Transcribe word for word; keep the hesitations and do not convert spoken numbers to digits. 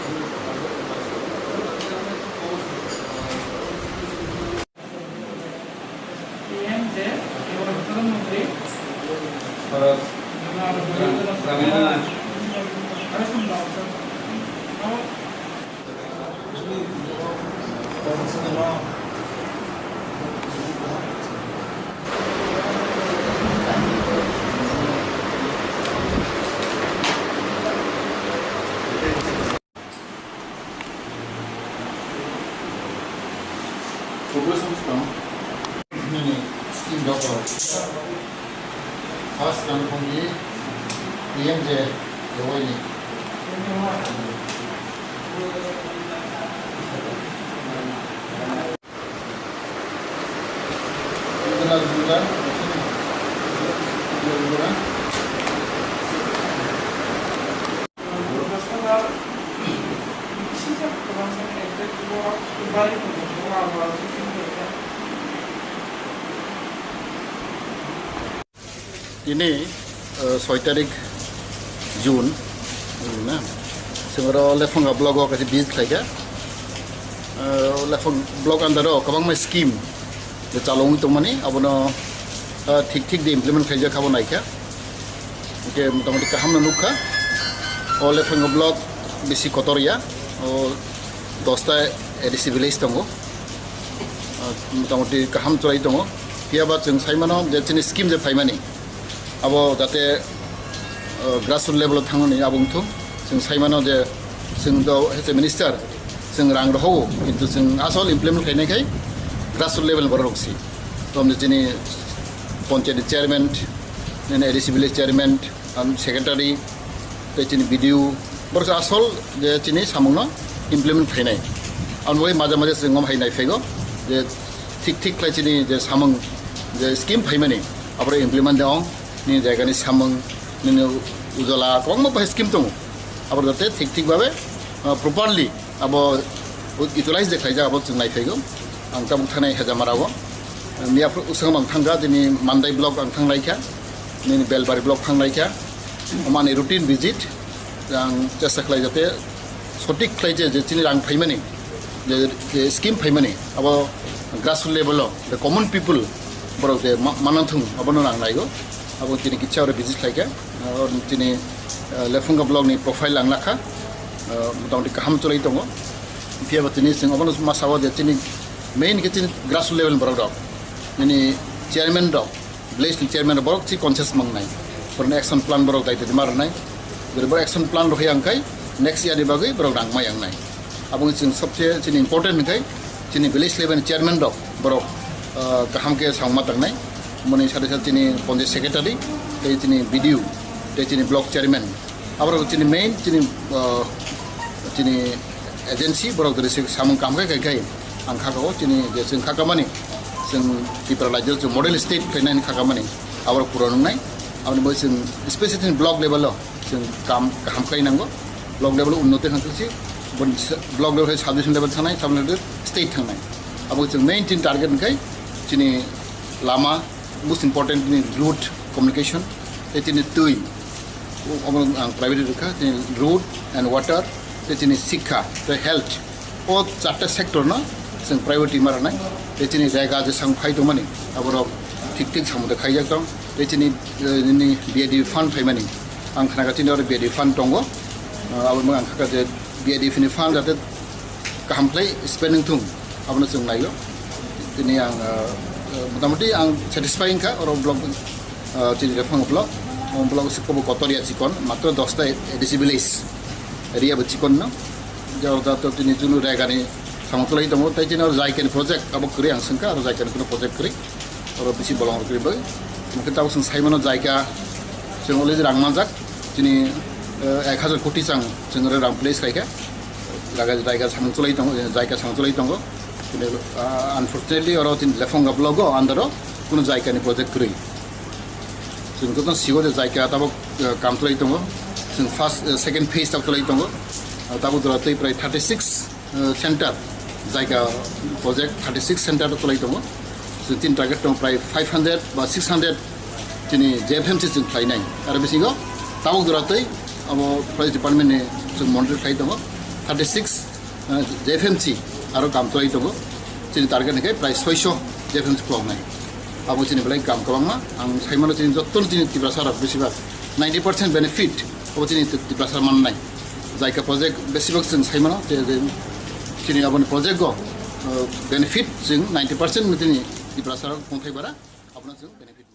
P M J, Pradhan Mantri, Progress of song. Nini scheme dok. First kan kong di P M J Y ni. Tini, eh, soi tarik June, na? Sengoro Lephanga block o kaisa visit khlaikha. Eh, Lephang block under o kwbangma scheme je chalogwi tongmani, abono, eh, thik thik de implement khlaijak abo naikha. Hwnkhe motamoti kahamno nukha. O Lephanga block bisi kotor ya. O dosta A D C village tongo. Ah, motamoti kaham chwrai tongo. Phiyaba chwng saimano je chini scheme je phaimani, abo jate, ah, grassroots level o thangmani abo wngthung. Chwng saimano je chwng do hese minister, chwng rang rohogo, kintu chwng asol implement khainai khai grassroots level borok rok si. Tom je chini panchayat chairman, nini A D C village chairman, Ang secretary, tei chini B D O, borok asol je chini samungno implement khainai. Ang bai maja maja chwng om hai nai phego je thik thik khlai chini je samung je scheme phaimani, aboro implement de ong, nini jaigani samung, nini ujala, kwbangma bai scheme tongo. Aboro jate thik thik babe, ah, properly abo utilize de khlaijak, abo chwng naiphaigo. Ang tabuk thanai Hejamara o. Miya phru-, usang ang thangkha, tini Mandai block ang thanglaikha, nini Belbari block thanglaikha. Omani routine visit, ang chesta khlai jate sotik khlai je, je chini rang phaimani, je, je scheme phaimani, abo grassroots level o, the common people, borok je ma-, mananthung, abono ang naigo. Abo tini kitsa oro visit khlaikha. Oro tini, eh, Lephunga block ni profile ang lakha. Eh, motamoti kaham chwlai tongo. Phiya ba tini chwng obono ma sao je chini main khe chini grassroots level borok rok. Nini chairman rok, village ni chairman rok borok chi conscious mangnai. Borokni action plan borok dai dai ma rwnai. Borok action plan rok yang kai next year ni bagwi borok rang ma yang nai. Abo chwng sobse chini important hwnkhe chini village level chairman rok borok, ah, kaham khe samung ma tangnai. Moni sade sade chini panchayat secretary, tei chini B D O, tei chini block chairman. Aborok chini main chini, ah, chini agency borok dori se samung kam khe khai khai ang kha o chini je chwng kha kamani chwng Tripura rajyo chwng model state khainani kha kamani aborok puron wngnai. Aboni bagwi chwng special chini block level o chwng kam kaham khlai nango. Block level unnoti hwnkhe se, bon, block level hai sub division level thangnai, sub level state thangnai. Abo chwng main chini target hwnkhe chini lama, most important ni road communication, tei chini twi, obo ang private rwkha, chini road and water, tei chini sikha, tei health. O charta sector no chwng priority ma rwnai. Tei chini jaga je sang phai tongmani, aborok thik thik samung de khaijak tong. Tei chini, eh, nini B I D fund phaimani. Ang khna kha chini oro B I D fund tongo. Ah, abo ang kha je B I D ni fund jate kaham khlai spending thung. Abono chwng naio. Tini ang, ah, motamoti ang satisfy wngkha oro block, ah, chini Lephang block. O block se kobo kotor ya chikon, matro dosta A D C village area bo chikon no. Jao da to tini chunu rega ni samung chwlai tongo, tei chini oro jaikani project abo kwrwi ang swngkha, oro jaikani kuno project kwrwi, oro bisi bolong rok kwrwi bai. Hwnkhe tabuk chwng saimano jaika chwng already rang manjak, chini, eh, ek hajar koti chang chwng oro rang place khaikha, jaga jaika samung chwlai tongo, jaika samung chwlai tongo. Chini, ah, unfortunately oro chini Lephonga block o under o kuno jaikani project kwrwi. Chwng joto sigo je jaika tabuk, eh, kam chwlai tongo. Chwng first, eh, second phase tabuk chwlai tongo. Ah, tabuk jora twi prai thirty six, eh, center jaika project thirty six center chwlai tongo. Chwng tin target tongo prai five hundred ba six hundred chini J F M C chwng khlainai. Aro bisingo tabuk jora twi abo forest department ni chwng monitor khlai tongo. thirty six jfmc aro kam chwlai tongo. Chini target hwnkhe prai soiso jfmc khuloknai. Abo chini belai kam kwbangma. Ang saimano chini jotto chini Tiprasa rok besibak ninety percent benefit abo chini Tiprasa mannai. Jaika project besibak chwng saimano je chini aboni project go benefit chwng ninety percent chini Tiprasa rok tongthai bara abono chwng benefit.